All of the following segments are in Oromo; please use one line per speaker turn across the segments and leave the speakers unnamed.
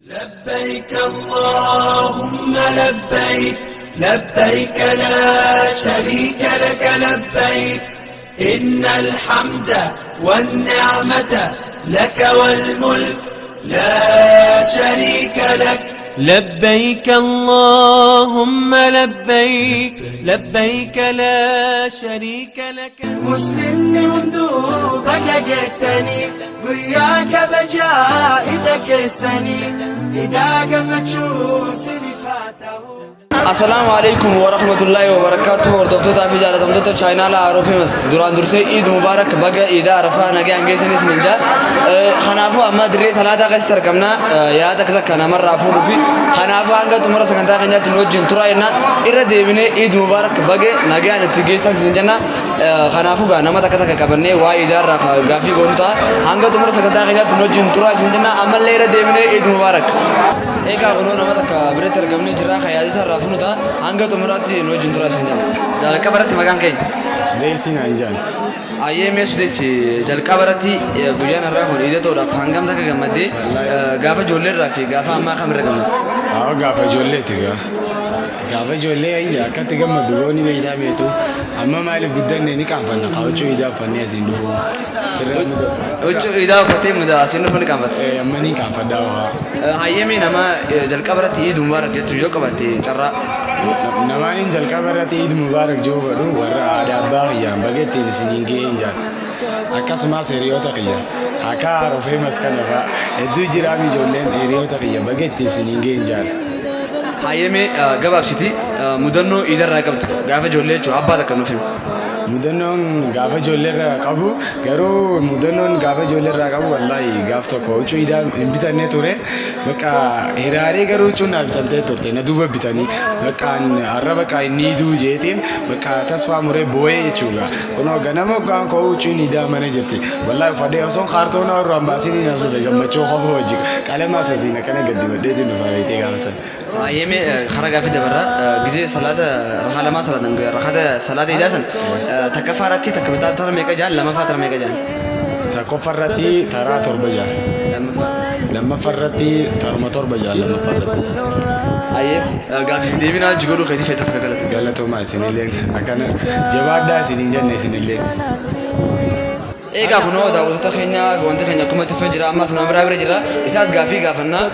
لبيك اللهم لبيك، لبيك لا شريك لك لبيك، إن الحمد والنعمة لك والملك لا شريك لك. لبيك اللهم لبيك، لبيك لا شريك لك.
Muslimni hunduu baga geettanii, guyyaa kabajaa ida keessanii, idaa gammachuu sinifaa ta'u.
Assalaamu alaikum wa rahmatullahi wa barakaatuh. Hordoftootaa fi jaalatamtoota chaayinaalaa Haaroo Famous, duraan dursee Iid Mubaarak, baga Iidaa Arafaa nagaan geessanis ni jaa. Kanaafuu amma dirree salaataa keessatti argamna, yaada akka takka namarraa fuudhuu fi kanaafuu hanga xumura sagantaa keenyaatti nu wajjin turaa jenna. Irra deebinee Iid Mubaarak, baga nagaan itti geessan isin jenna. Kanaafuu gaa nama takka takka qabannee waa Iidaa irraa gaaffii goonu ta'a. Hanga xumura sagantaa keenyaatti nu wajjin turaa isin jenna. Ammallee irra deebinee Iid Mubaarak. Egaa kunoo nama takka biratti argamnee jirra, kan yaada isaa irraa fuunu ta'a. Hanga xumuraatti nu wajjin turaa isin jenna. Jalqaba irratti maqaan keenya?
Sudeessi naan jedhan.
Ayyee, mee Sudeessi, jalqaba irratti guyyaan har'aa kun iida ta'uudhaaf hangam takka gammaddee? Gaafa ijoollee irraa fi gaafa ammaa kamirra gammadde?
Haa, gaafa ijoolleeti gaa. Gaafa ijoollee ayya akkatti gammadu gooni beektaa meetu. Amma maaliif guddanne ni qaanfanna, huccuu iidaa uffannee asiin dhufu. Firra amma.
Huccuu iidaa uffattee muda asiin dhufu ni qaanfatte?
Amma ni qaanfadhaa waa.
Hayyee, mee nama jalqaba irratti Iid Mubaarak jechuu yoo qabatte carraa.
Namaan jalqaba irratti Iid Mubaarak jiru godhu warra haadha abbaa kiyyaan baga ittiin isiniin ga'een jaan. Akkasumas hiriyoota kiyya. Akka Haaroo Famous kana fa'a hedduu jiraam, ijoolleen hiriyoota kiyya baga ittiin isiniin ga'een jaan.
Hayyee, mee gabaabsiti mudannoo iidarraa qabdu gaafa ijoollee jechuun abbaa takka nuuf himi.
Mudannoon gaafa ijoollee irraa qabu garuu, mudannoon gaafa ijoollee irraa qabu, wallaahi gaaf tokko huccuu iidaa hin bitanne ture. Bakka hiraaree garuu huccuun naa bitamtee turte, na duuba bitanii. Bakka har'a bakka inni iduu jeetiin bakka tasfaa muree boo'ee jechuudha. Kunoo ganama hoggaan koo huccuun iidaa mana jirti. Wallaahi uffadhee osoo kaartoona irraan baasiin as dhufe, gammachuu qofa wajji qalamaa sasiin akkana gadi badheetiin dhufaa beektee gaafa sana.
Hayyee, karaa gaaffii dabarraa. Gizee salaata rakaa lamaa salaatan, rakata salaata iidaa san takkaffaa irratti takka bitaa tara meeqa jaan, lamaffaa tara meeqa jaan?
Tokkoffaa irratti taraa torba jaan.
Lammaffaa?
Lammaffaa irratti taruma torba jaan lammaffaa irrattis.
Hayyee, gaaffii deebinaa hojii godhuu keetii feetu takka galate.
Galatoomaa, isinillee akkana jabaadhaa isiniin jenne isinillee.
Egaa kunoo daawwattoota keenya, wanti keenya akkuma itti fufee jira. Ammas nama biraa bira jira, isaas gaaffii gaafannaa,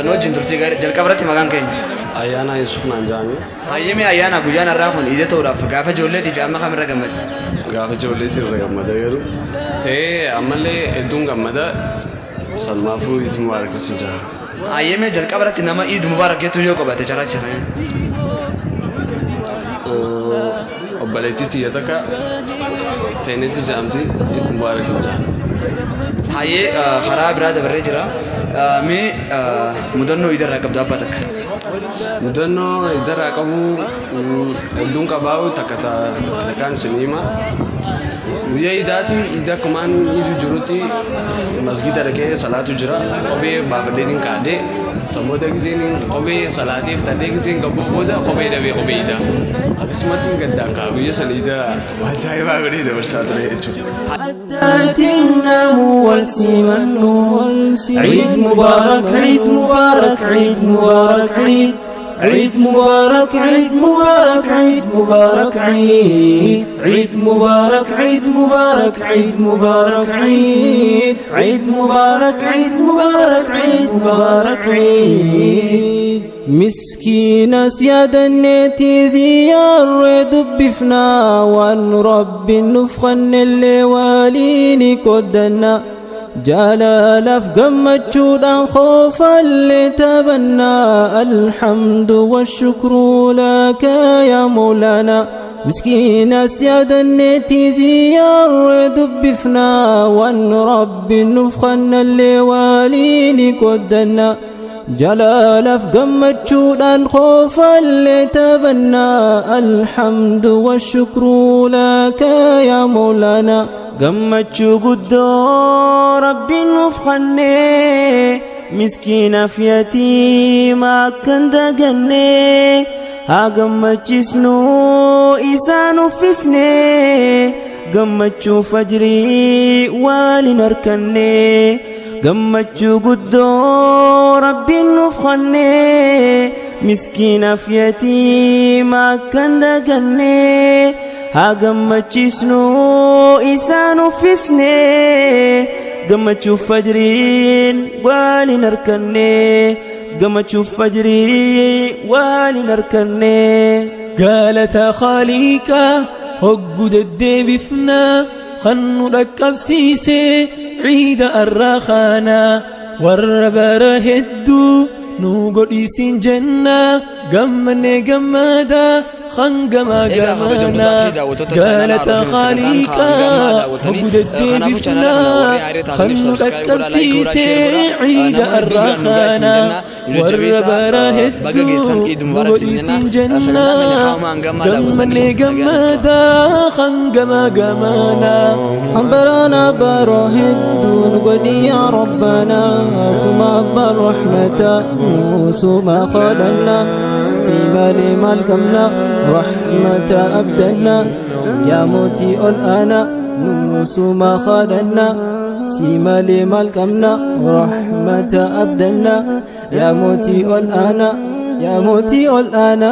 nu wajjin turtii gaarii. Jalqaba irratti maqaan keenya?
Ayyaana Yesuuf naan jedhame.
Hayyee, Ayyaana, guyyaan har'aa kun iida ta'uudhaaf gaafa ijoolleetii fi amma kamirra gammadde?
Gaafa ijoolleetii irra gammada, garuu ta'ee ammallee hedduun gammada. Salmaafuu Iid Mubaarak isin jira.
Hayyee, jalqaba irratti nama Iid Mubaarak jettu yoo qabate carraa jira.
Obboleettii tiyya takka teenetti jedhamti, Iid Mubaarak hin jira.
Hayyee, karaa biraa dabarree jira. Mee mudannoo iida irraa qabdu abbaa takka.
Mudannoo idarraa qabu hedduun qabaa'u, takka takkaan isin hima. Guyyaa idaati, ida akkumaan iiduu jirutti masgida dhaqee salaatu jira. Kophee baafadheetiin kaadhee sammooda giseen kophee salaatee bitadhee giseen gabboo booda kophee dhabee, kophee idaa. Akkasumatti gaddaan kaa guyya san idaa ajaa'ibaa godhee dabarsaa ture jechuudha.
تنام والسمن عيد مبارك، عيد مبارك، عيد مبارك، عيد عيد مبارك، عيد مبارك، عيد مبارك، عيد عيد مبارك، عيد مبارك، عيد مبارك، عيد عيد مبارك، عيد مبارك، عيد مبارك، عيد.
Miskiina siyaadanneetii ziyaarree dubbifnaa, waan rabbiin nuuf kennellee waliin qooddanna, jaalalaaf gammachuudhaan qoofallee taphannaa. Alhamdu washukru laka yaa moolaana. Miskiina siyaadanneetii ziyaarree dubbifnaa, waan rabbiin nuuf kennellee waliin qooddanna, jalaalaaf gammachuudhaan qoofallee taphannaa. Alhamdu washukru laka yaa moolaana.
Gammachuu guddoo rabbiin nuuf kennee, miskiinaaf yatiima akkan dagannee, haa gammachiisnu isaan uffisne, gammachuu fajrii waliin harkanne. Gammachuu guddoo Rabbiin nuuf kenne, miskiinaaf yatiima akka hin daganne. Haa gammachiisnu isaan uffisne, gammachuuf fajriin waliin harkanne, gammachuuf fajrii waliin harkanne.
Galata Khaaliqaa hoggu deddeebifnaa, kan nu dhaqqabsiise ciida arraa kaanaa. Warra bara hedduu nu godhiisin jennaa, gammannee gammadaa hangamaa
Egaa kabajamtootaa
gamanaa.
Fi daawwattoota chaanala
Galata
Haaroo Films, sagantaan kaan gammaa
Khaaliqaa
daawwattanii
hoggu
kanaafuu chaanala kana
deddeebifnaa,
warri haaraa
kan
taataniif
nu
subscribe godhaa, like godhaa,
dhaqqabsiise
share godhaa.
ciida
Namoonni hedduu
arraa
biraan nu gahaa isin
kaanaa.
jenna, nu
Warra
jajjabeessaa.
bara
Baga geessan,
hedduu
Iid
nu
Mubaarak isin jenna.
godhiisin
Sagantaan keenya
jennaa,
kaa'uma hangammaa daawwattanii
gammannee
nagaan tura.
gammadaa hangamaa gamanaa.
خبرنا بارو هدون قدي يا ربنا، سما أبا رحمة سما خلنا سيما لمالكمنا رحمة أبدنا يا موتي الآن سما خلنا سيما لمالكمنا رحمة أبدنا يا موتي الآن، يا موتي الآن.